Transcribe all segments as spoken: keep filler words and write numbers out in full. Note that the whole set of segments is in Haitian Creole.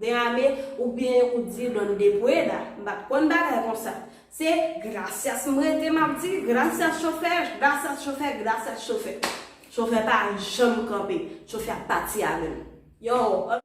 Déjame, oubyen ou di donde pueda. M pa t konn bagay konsa. Se gracias m rete m ap di, gracias chofè, gracias chofè, gracias chofè. Chofè pa janm kanpe. Chofè ap pati avè m. Yo.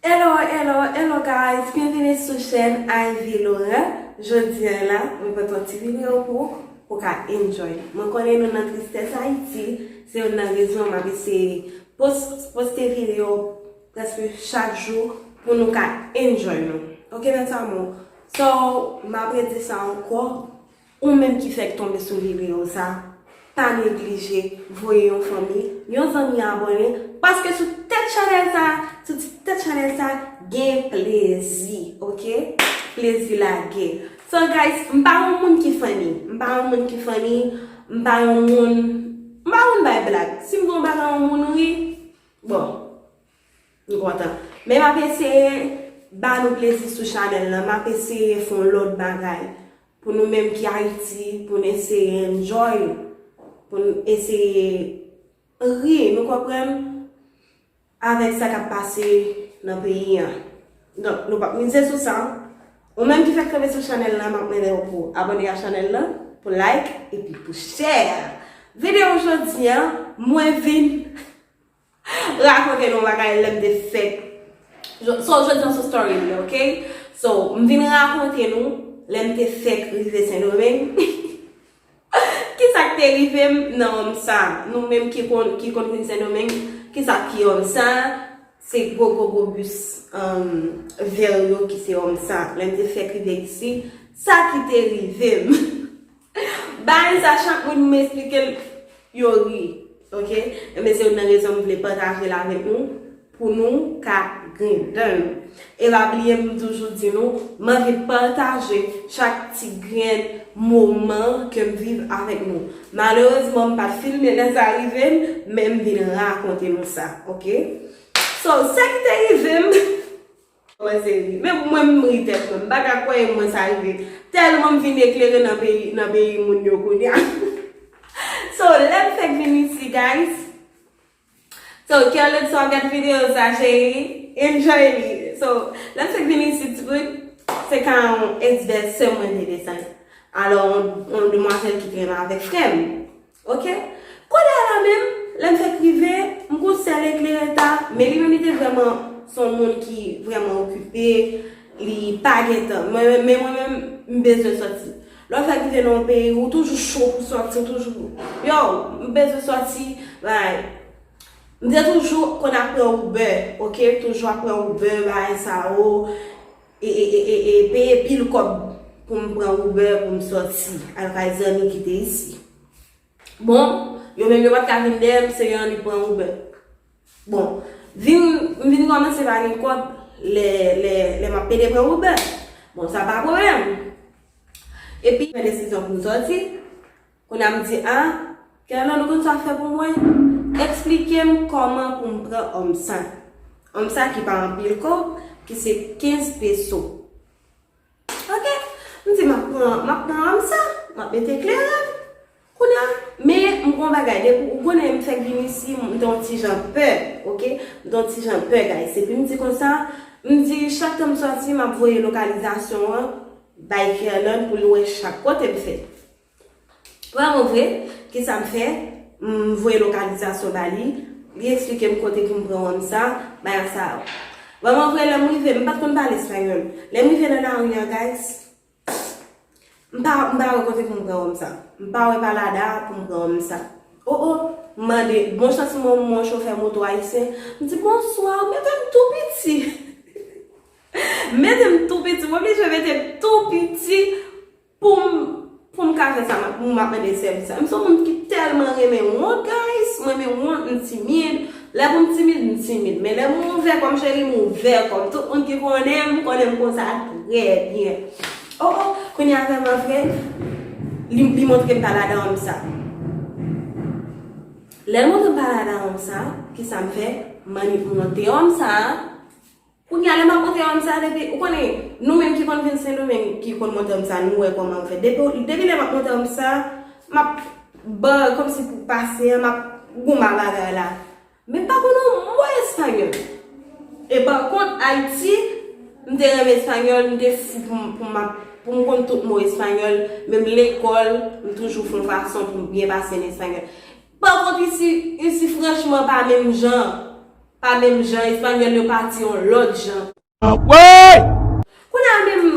Hello, hello, hello guys, byenvini sou chèn Ivy Laurent. Jodi a la, mwen pote yon ti videyo pou ou, pou w ka enjoy. Mwen konnen nou nan tristès Ayiti, se youn nan rezon m ap eseye pos-, poste videyo prèske chak jou pou nou ka enjoy nou. Ok, mes amours? So, m ap redi sa ankò, ou menm ki fèk tonbe sou videyo sa, pa neglije voye yon fanmi, yon zanmi abòne, paske sou tèt chanèl sa, sou ti tèt chanèl sa, gen plezi, ok? Plezi lage. So guys, m pa yon moun ki funny, m pa yon moun ki funny, m pa yon moun, m pa yon moun bay blag. Si m gen yon bagay yon moun ri, bon, m kontan. Men m ap eseye ba nou plezi sou chanèl lan, m ap eseye fè yon lòt bagay pou nou menm ki Ayiti, pou n eseye enjoy, pou n eseye ri, nou konprann, avèk sa k ap pase nan peyi an. Donk, nou p ap mize sou sa. Ou menm ki fèk tonbe sou chanèl lan, m ap mande w pou abòne a chanèl lan, pou like, epi pou share. Videyo jodi a, mwen vin rakonte nou bagay lè m te fèk. So, jodi a sou story m, ok? So, m vin rakonte nou lè m te fèk rive Sendomeng. Kisa k te rive m nan òm sa? Nou menm ki konn, ki konn vin Sendomeng, kisa ki òm sa? Se gwo, gwo, gwo bis, um, vè yo ki se òm sa. Lè m te fèk rive isi, sa ki te rive m. Bagay sa, chak moun m esplike l, yo ri. Ok? Enben, se youn nan rezon m vle pataje l avèk nou, pou nou ka grinden. E pa bliye, m toujou di nou, m anvi pataje chak ti grenn moman ke m viv avèk nou. Malerezman, m pa t filme lè sa rive m, men m vin rakonte nou sa, ok? So, sa ki te rive m, mwen se ri. Men mwen, m ri tèt mwen. M pa ka kwè e mwen sa rive. Tèlman m vin eklere nan peyi, nan peyi moun yo kounye a. So, lè m fèk vin isi, guys, So, Kerlyn, si w ap gad videyo sa, cheri, enjoy li. So, lè m fèk vin isi, ti bout, se ka yon ex bèlsè mwen te desann. Alò, yon, yon demwazèl ki te renmen avèk frè m. Ok? Kounye a la menm, lè m fèk rive, m gon sèl eklere ta, men li menm li te vrèman se yon moun ki vrèman okipe, li pa gen tan. Mwen, men mwen menm, m bezwen sòti. Lè w fèk rive nan yon peyi, ou toujou cho pou sòti, ou toujou, yo, m bezwen sòti, bay. M te toujou konn ap pran Uber, ok? Toujou ap pran Uber, bagay sa yo. E, e, e, e, e, peye pil kòb pou m pran Uber pou m sòti al kay zanmi ki te isi. Bon, yo menm yo pa t ka vin dèyè m, se yo annik pran Uber. Bon, vin, m vin kòmanse pa gen kòb lè, lè, lè m ap pede pran Uber. Bon, sa pa pwoblèm. Epi, pran desizyon pou m sòti. Kounye a m di, a, Kerlyn, ou konn sa w fè pou mwen? Eksplike m kòman pou m pran òm sa. Òm sa ki pa anpil kòb, ki se kenz peso. Ok? M di, m ap pran, m ap pran òm sa, m ap mete kleren. Kounye a, men m gon bagay, depi ou konnen m fèk vin isi, m te yon ti jan pè, ok? M te yon ti jan pè, guys. Epi m di konsa, m di, chak tan m sòti, m ap voye lokalizasyon an bay Kerlyn pou l wè chak kote m fè. Vrèman vre, kisa m fè? M voye lokalizasyon ba li, li eksplike m kote pou m pran òm sa, bagay sa yo. Vrèman vre, lè m rive, m pa t konn pale espayòl. Lè m rive nan lari a, guys, m pa, m pa wè kote pou m pran òm sa. M pa wè palada pou m pran òm sa. O, o, m mande, bon chans mwen, mwen chofè moto ayisyen. M di, bonswa, ou mete m tou piti. Mete m tou piti, m oblije mete m tou piti. Pou m, pou m ka fè sa, m ap, m ap mande sèvis la. M se yon moun ki tèlman renmen wont, guys. Mwen renmen wont, m timid. Lè pou m timid, m timid. Men lè m ouvè kò m, cheri, m ouvè kò m. Tout moun ki konnen m, konnen m konsa trè byen. O, o, kounye a vrèman vre, Li, li montre m pa ladan òm sa. Lè l montre m pa ladan òm sa, kisa m fè? M annik monte òm sa. Kounye a, lè m ap monte òm sa, depi, ou konnen, nou menm ki konn vin Sendomeng, ki konn monte òm sa, nou wè kòman m fè. Depi, depi lè m ap monte òm sa, m ap ban, kòmsi pou pase a, m ap goumen bagay la. Men m pa konn yon mo espanyòl. E pa kont, Ayiti, m te renmen espanyòl, m te fou pou m, pou m ap, pou m konn tout mo espanyòl, menm lekòl, m toujou fè yon fason pou m byen pase nan espanyòl. Pa kont, isi, isi, franchman, pa menm jan. Pa menm jan, espanyòl yo pati yon lòt jan. Anwey! Kounye a menm,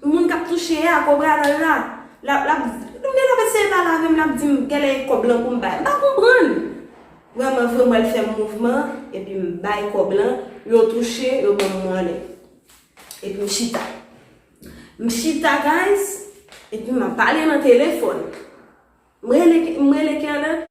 moun k ap touche a, kobradòl la, l ap, l ap, m gen l ap eseye pale avè m, l ap di m, "Gèlè e kòb lan pou m bay." M pa konprann. Vrèman vre, mwen l fè m mouvman, epi m bay kòb lan, yo touche, yo ban m monnen. Epi m chita. M chita, guys, epi m ap pale nan telefòn. M rele, m rele Kenneth,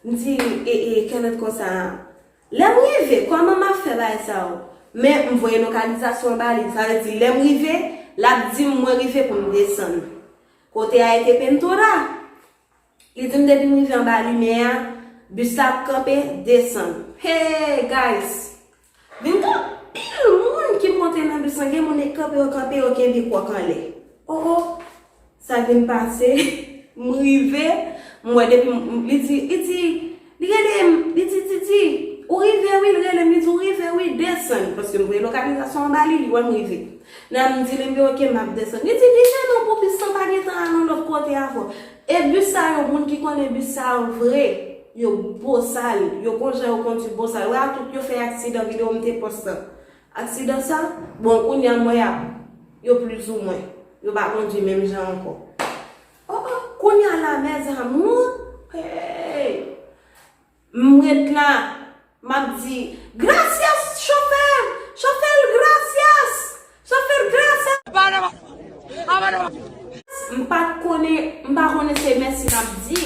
m di, e, e, Kenneth konsa, "Lè m rive, kòman m ap fè bagay sa yo?" Men m voye lokalizasyon an ba li. Sa vle di, lè m rive, l ap di m mwen rive pou m desann. Kote a e te Pintura. Li di m depi m rive anba limyè a, bis la ap kanpe, desann. Hey, guys! Vin gen anpil moun ki monte nan bis lan, gen moun e kanpe, yo kanpe, yo kenbe kwòk anlè. O, o, sa k vin pase, m rive, m wè depi m, li di, li di, li rele m, li di, "Didi, ou rive wi," li rele m, li di, "Ou rive wi, desann." Paske m voye lokalizasyon an ba li, li wè m rive. Nan m di li, "M gen oke, m ap desann." Li di, "Rive non pou bis lan pa gentan al yon lòt kote avè w." E bis sa yo, moun ki konnen bis sa yo vre, yo bosal, yo gon jan yo kondui bosal. Wè a tout yo fè aksidan, videyo m te pòs lan. Aksidan sa, bon, kounye a m wè y ap, yo plizoumwen, yo pa kondui menm jan ankò. O, o, kounye a la, mes amours, hey! M ret la, m ap di, "Gracias, chofè! Chofè, gracias! Chofè, gracias!" M pa t konnen, m pa konnen se mèsi m ap di.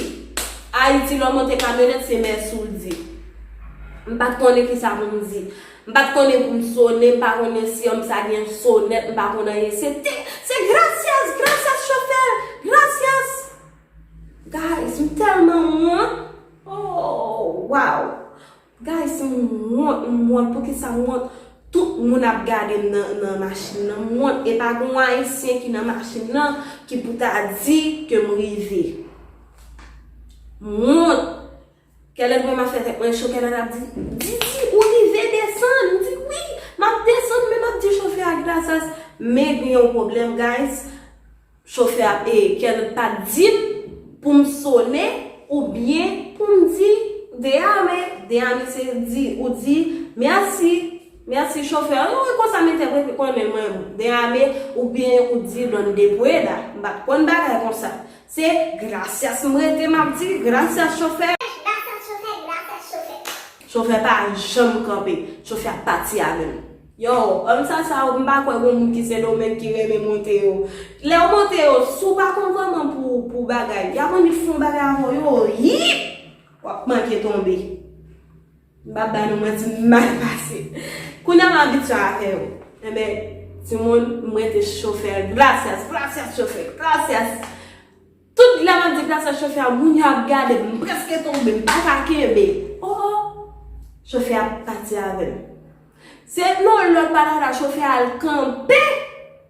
Ayiti, lè w monte kamyonèt, se mèsi w di. M pa t konnen kisa pou m di. M pa t konnen pou m sonnen, m pa konnen si òm sa gen sonèt, m pa konn anyen. Se te, se gracias, gracias, chofè, gracias. Guys, m tèlman wont. Oh, wow. Guys, m wont, m wont. Poukisa m wont? Tout moun ap gade m nan, nan machin nan. M wont. E pa gen yon Ayisyen ki nan machin nan ki pou ta di ke m rive. M wont. Kenneth, mwen m ap fè tèt mwen cho, Kenneth ap di, "Didi, ou rive desann?" M di, "Wi, m ap desann, men m ap di chofè a gracias." Men gen yon pwoblèm, guys. Chofè a, e, Kenneth pa t di m pou m sonnen oubyen pou m di, "Déjame." Déjame se di, ou di, "Mèsi, mèsi, chofè." Yon konsa m entèprete, konnen mwen, déjame, oubyen ou di, "Dónde pueda." M pa t konn bagay konsa. Se gracias m rete, m ap di, "Gracias, chofè." Gracias, chofè, gracias, chofè. Chofè pa janm kanpe. Chofè ap pati avè m. Yo, òm sa sa yo, m pa kwè gon moun ki Sendomeng ki renmen monte yo. Lè w monte yo, si w pa konn kòman pou, pou bagay, y ap annik fè yon bagay avè w, yo, yip! W ap manke tonbe. M p ap ba nou manti, m mal pase. Kounye a m abitye avè yo. Enben, timoun, m rete chofè. Gracias, gracias, chofè. Gracias. Tout lè m ap di gracias chofè a, moun yo ap gade m, m prèske tonbe, m pa ka kenbe. O, o, chofè a pati avè m. Se nan lòt pale la, chofè a al kanpe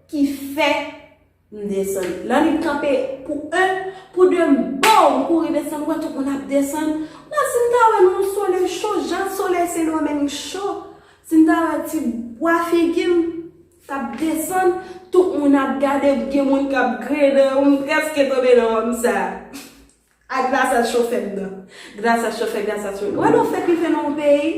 ki fè m desann. Lè li kanpe pou en, pou de, m bow, m kouri desann, m wè tout moun ap desann. Mwen, si m ta wè nan yon solèy cho, jan solèy Sendomeng cho, si m ta wè ti bwa figi m k ap desann, tout moun ap gade, gen moun k ap grenen, m prèske tonbe nan wòm sa. A gracias chofè m nan. Gracias chofè, gracias chofè. Wè lè w fèk rive nan yon peyi,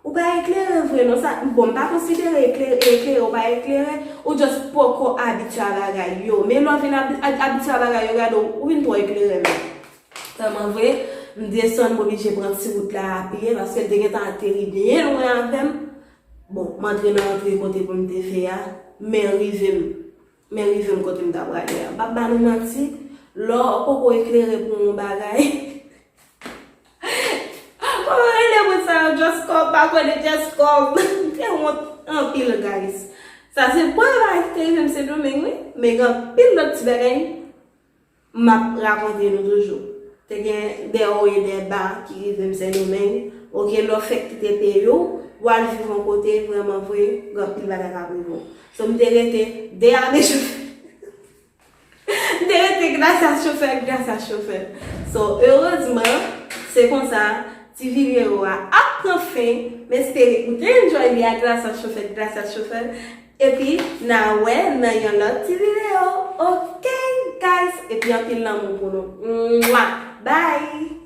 ou pa eklere vre non. Sa, bon, m pa konsidere eklere, eklere, ou pa eklere, ou just poko abitye a bagay yo. Men lè w vin abi-, ab-, abitye a bagay yo, gade w, ou vin twò eklere menm. Tèlman vre, m desann, m oblije pran ti wout la a pye, paske l te gentan ateri byen lwen avè m. Bon, m antre nan antre kote pou m te fè a, men rive m, men rive m kote m ta prale a. M p ap ba nou manti, lè w poko eklere pou yon bagay, kòman rele moun sa yo, just call, pa konnen just call. M te wont anpil, guys. Sa se premye bagay ki te rive m Sendomeng, wi. Men gen anpil lòt ti bagay. m ap rakonte nou toujou. Te gen de wo e de ba ki rive m Sendomeng. Oke, lè w fèk kite peyi w, w al viv yon kote, vrèman vre, gen anpil bagay k ap rive w. So, m te rete de ane chofè. M te rete gras a chofè, gras a chofè. So, erezman, se konsa, ti videyo a ap pran fen. M espere ou te enjoy li a gras a chofè, gras a chofè. Epi, n a wè nan yon lòt ti videyo. Oke, guys? Epi, anpil lanmou pou nou. Mwa! Bye!